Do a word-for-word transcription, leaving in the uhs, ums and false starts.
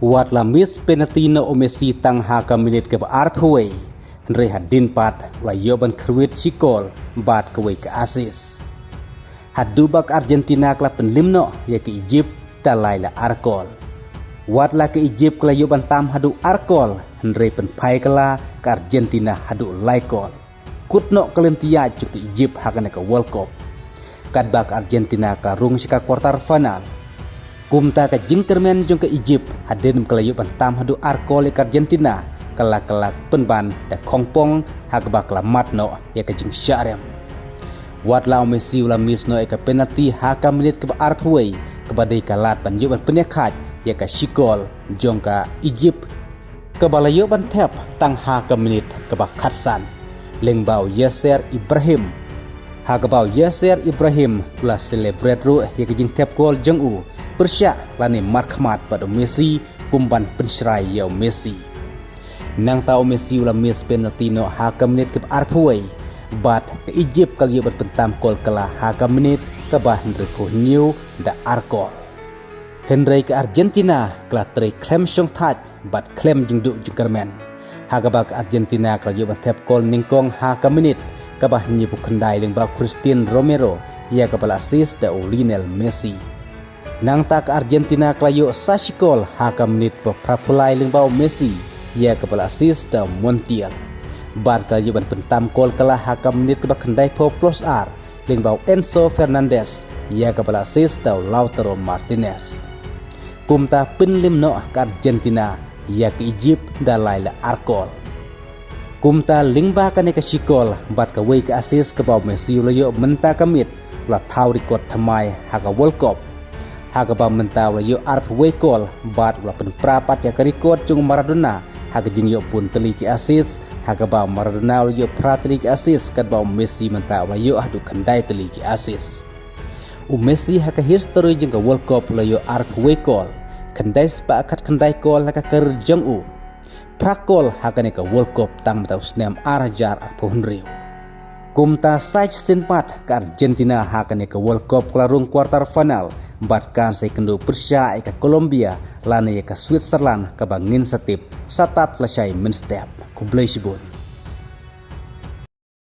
Wat la miss penalty noh u Messi tang ha ka minit kaba arphew wei, hynrei hadien pat u la ïoh ban kyrwit shi kol bad kawei ka assist. Haduh ba ka Argentina ka la pynlem noh ïa ka Egypt da lai la ar kol. Wat la ka Egypt ka la ïoh ban tam haduh ar kol, hynrei pynphai kylla ka Argentina haduh lai kol. Kut noh ka lynti ïaid jong ka Egypt ha kane ka World Cup. Katba ka Argentina ka rung sha ka quarter final. Kumta ka jingkyrmen jong ka Egypt hadien ba ka la ïoh ban tam haduh ar kol ïa ka Argentina, ka la kylla pynban da khongpong ha kaba ka la mad noh ïa ka jingshah rem. Wat la u Messi u la miss noh ïa ka penalty ha ka minit kaba arphew wei, kaba dei ka lad ban ïoh ban pynïakhaid ïa ka shi kol jong ka Egypt, kaba la ïoh ban thep tang ha ka minit kaba khatsan lyngba u Yasser Ibrahim. Ha kaba u Yasser Ibrahim u la celebrate ruh ïa ka jingthep kol jong u pyrshah lane markhmat bad u Messi kum ban pynshrai ïa u Messi. Nangta u Messi u la miss penalty noh ha ka minit kaba arphew wei, bad ka Egypt ka la ïoh ban pyntam kol kylla ha ka minit kaba hynriewphew hynñiew da ar kol. Hynrei ka Argentina ka la trei khlem shongthait bad khlem jingduh jingkyrmen, ha kaba ka Argentina ka la ïoh ban thep kol nyngkong ha ka minit kaba hynñiewphew khyndai lyngba u Christian Romero, ïa kaba la assist da u Lionel Messi. Nangta ka Argentina ka la ïoh sa shi kol ha ka minit ba phraphew lai lyngba u Messi, ïa kaba la assist da u Montiel. Bad ka la ïoh ban pyntam kol kylla ha ka minit kaba khyndaiphew plus ar lyngba u Enzo Fernandez, ïa kaba la assist da u Lautaro Martinez. Kumta pynlem noh ka Argentina ïa ka Egypt da lai la ar kol. Kumta lyngba kane ka shi kol bad kawei ka assist kaba u Messi u la ïoh mynta ka miet, u la thaw record thymmai ha ka World Cup. Ha kaba mynta u la ïoh arphew wei kol bad u la pynpra pat ïa ka record jong u Maradona ha ka jingïoh bun tylli ki assist, ha kaba u Maradona u la ïoh phra tylli ki assist, katba u Messi mynta u la ïoh haduh khyndai tylli ki assist. U Messi ha ka history jong ka World Cup u la ïoh arphew wei kol, khyndai spah khatkhyndai kol ha ka career jong u. Phra kol ha kane ka World Cup tang mynta u snem ar hajar arphew hynriew. Kumta sa shisien pat ka Argentina ha kane ka World Cup ka la rung quarter final bad kan sa ïakynduh pyrshah ïa ka Colombia lane ïa ka Switzerland, kaba ngin sa tip sa tad lashai mynstep. Khublei shibun.